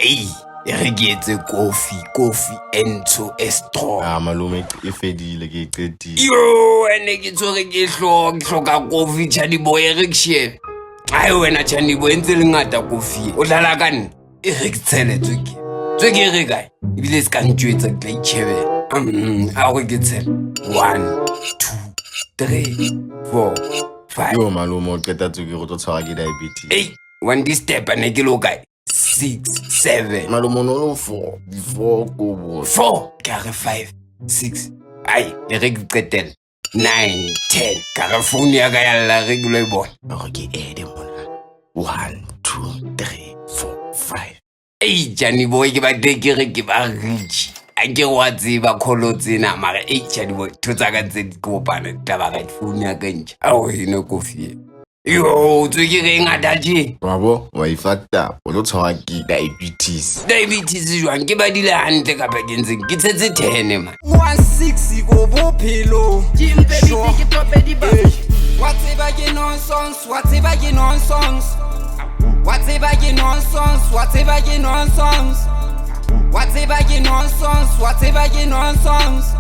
Ei, e re ke etse kofi, kofi e ntsho e strong. A malome e fedile ke e qetile. Yo, ene ke tshwere ke hlo, ke hloka kofi Chani boy e re ke shebe. Ai wena Chani boy e ntse le ngata kofi e. O dlala ka nna. E re ke tshele tswekere. Tswekere e kae? Ebile se ka ntjwetsa ke tla itjhebela. A gore ke tshele. 1 2 3 4 5. Yo malome o qeta tswekere o tlo tshwarwa ke diabetes. Ei, one di step ne ke lo kae? 6 7 Malome o no lo 4 before kobo. 4 ka re 5 6 ai e re ke qetele 9 10 ka re phone ya ka ya lla re ke lo e bona. Gore ke ede mona. 1 2 3 4 5. Ei Johnny boy ke batle ke re ke ba rich. A ke wa tseba kholo tsena mara ei Johnny boy tho tsa ka tse di kopana di tla ba right phone ya ka ntšha. Ao eno kofi e. Yo tswekere e ngata tje. Wa bo wa ifakta o tlo tshwarwa ke diabetes. Diabetes jwang ke badile hantle kapa ke ntseng ke tshetse 10 man. 16 ko bophelo Ke mpe Sure. bitse ke tope di ba Hey. Wa tseba ke nonsense, wa tseba ke nonsense. Wa tseba ke nonsense, wa tseba ke nonsense. Wa tseba ke nonsense, wa tseba ke nonsense.